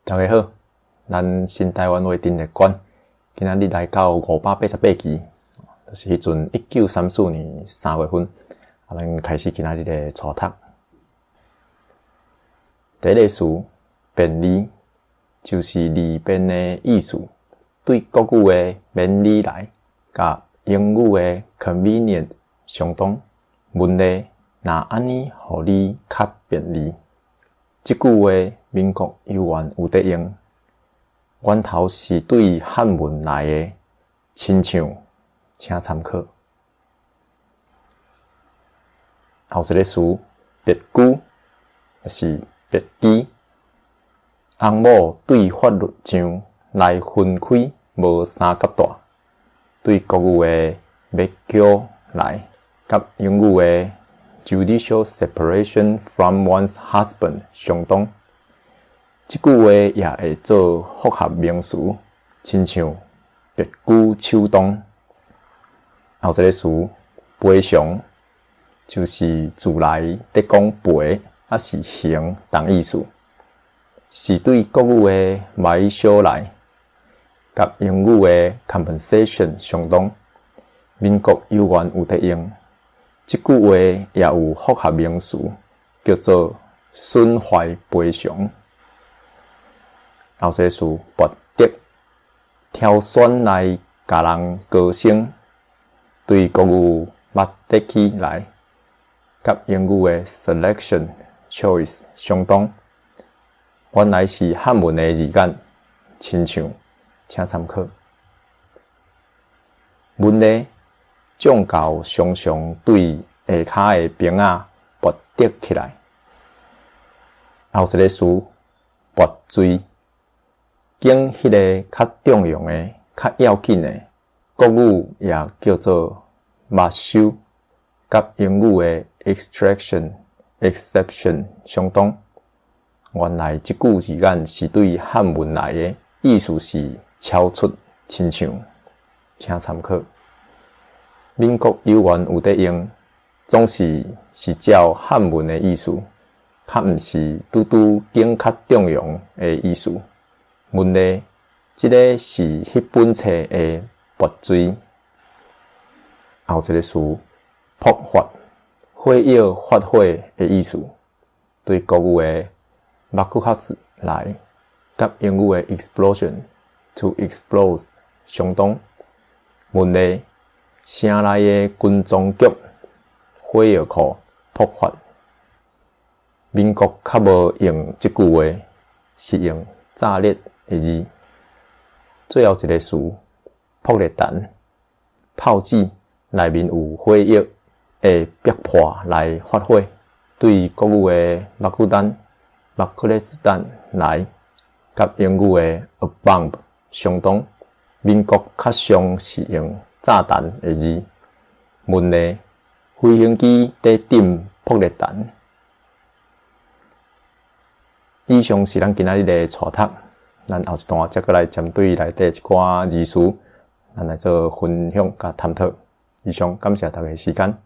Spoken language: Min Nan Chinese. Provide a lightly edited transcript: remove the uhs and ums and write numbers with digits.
大家好，咱新台灣話陳列館今仔日來到588期，就是彼陣1934年3月份，啊，咱開始今仔日的初讀。第一个詞便利，就是利便的意思，對國語的免禮來，佮英語的 convenient 相當。問題若按呢，予你較便利。這句話民國猶原有佇用，源頭是對漢文來的，親像，請參考。後一个詞，別居，就是別居。翁某對法律上來分開無三角帶，對國語的別居來，佮英語的 judicial separation from one's husband 相當。這句話也會做複合名詞，親像別居手動。後一个詞，賠償，就是字內佇講賠抑是還仝意思，是對國語的買小來，佮英語的 compensation 相當。民國猶原有佇用，這句話也有複合名詞，叫做損壞賠償。後一个詞，拔得，挑選來共人高升，對國語捌得起來，佮英語的 selection choice 相當。原來是漢文的字眼，親像，請參考。問題，將教常常對下跤的兵仔拔得起來。後一个詞，拔萃，揀彼个較重要的、較要緊的，國語也叫做目收，佮英語的 extraction、exception 相當。原來這句字眼是對漢文來的，意思是超出，親像，請參考。民國猶原有佇用，總是是照漢文的意思，較毋是拄拄揀較重要的意思。問題，這个是彼本冊的拔萃。後一个詞，爆發，火藥發火的意思，對國語的爆発來，佮英語的 explosion、to explode 相當。問題，城內的軍裝局火藥庫爆發。民國較無用這句話，是用炸裂的字。最後一个詞，爆裂彈，炮子內面有火藥，會逼破來發火。對國語的爆彈、爆裂子彈來，佮英語的 a bomb 相當。民國較常是用炸彈的字。問題，飛行機佇頂爆裂彈。以上是咱今仔日的初讀，咱後一段再閣來針對內底一寡字詞，咱來做分享佮探討。以上，感謝大家時間。